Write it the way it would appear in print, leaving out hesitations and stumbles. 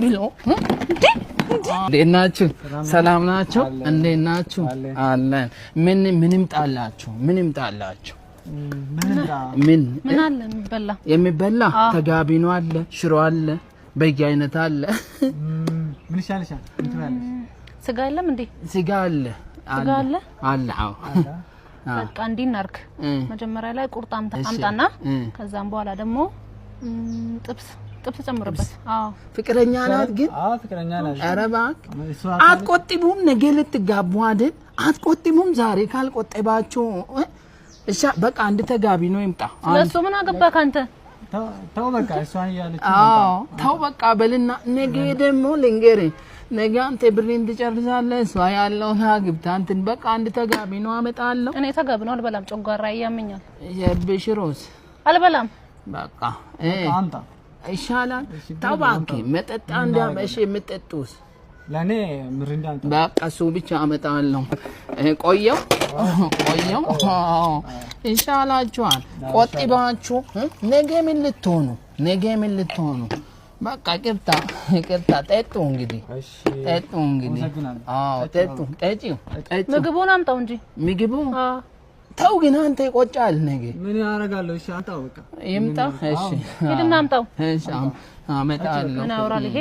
ብሎ እንዴት ናችሁ? ሰላም ናቸው? እንዴት ናችሁ? አለን። ምን ምን ይምጣላችሁ? ምን ይምጣላችሁ? ምን ምን አለ የሚበላ? የሚበላ ተጋቢኖ አለ፣ ሽሮ አለ፣ በየአይነት አለ። ምን ይሻልሻል? ምን ትበያለሽ? ስጋ የለም እንዴ? ስጋ አለ። ስጋ አለ? አለ። አዎ። በቃ እንዲህ እናድርግ። መጀመሪያ ላይ ቁርጥ አምጣና ከዛም በኋላ ደግሞ ጥብስ ጥብስ ጨምርበት። አዎ። ፍቅረኛ ናት ግን? አዎ፣ ፍቅረኛ ናት። ኧረ እባክህ አትቆጥቡም? ነገ ልትጋቡ አይደል? አትቆጥቡም? ዛሬ ካልቆጠባችሁ እሺ በቃ አንድ ተጋቢ ነው ይምጣ። ስለሱ ምን አገባህ አንተ? ተው በቃ እሷን እያለች። አዎ፣ ተው በቃ በልና ነገ ደግሞ ልንገርህ፣ ነገ አንተ ብሬን ትጨርሳለህ፣ እሷ ያለውን አግብታ እንትን በቃ አንድ ተጋቢ ነው አመጣለሁ። እኔ ተጋቢ ነው አልበላም፣ ጨጓራ ያመኛል። የብሽሮስ አልበላም። በቃ አምጣ ይሻላል። ተው እባክህ መጠጣ እንዳመሽ የምጠጡስ ለእኔ ምሪንዳ አምጣ። በቃ እሱ ብቻ አመጣለሁ። ቆየው ቆየው ይሻላችኋል። ቆጥባችሁ ነገ ምን ልትሆኑ? ነገ ምን ልትሆኑ? በቃ ቅርታ ቅርታ። ጠጡ እንግዲህ፣ ጠጡ እንግዲህ። አዎ፣ ጠጡ፣ ጠጪው ጠጪው። ምግቡን አምጣው እንጂ። ምግቡ ተው ግን አንተ ይቆጫል ነገ። ምን ያደርጋለሁ? እሺ አምጣው በቃ። ይምጣ። እሺ ሂድና አምጣው። እሺ አመጣለሁ። ምን ያወራል ይሄ?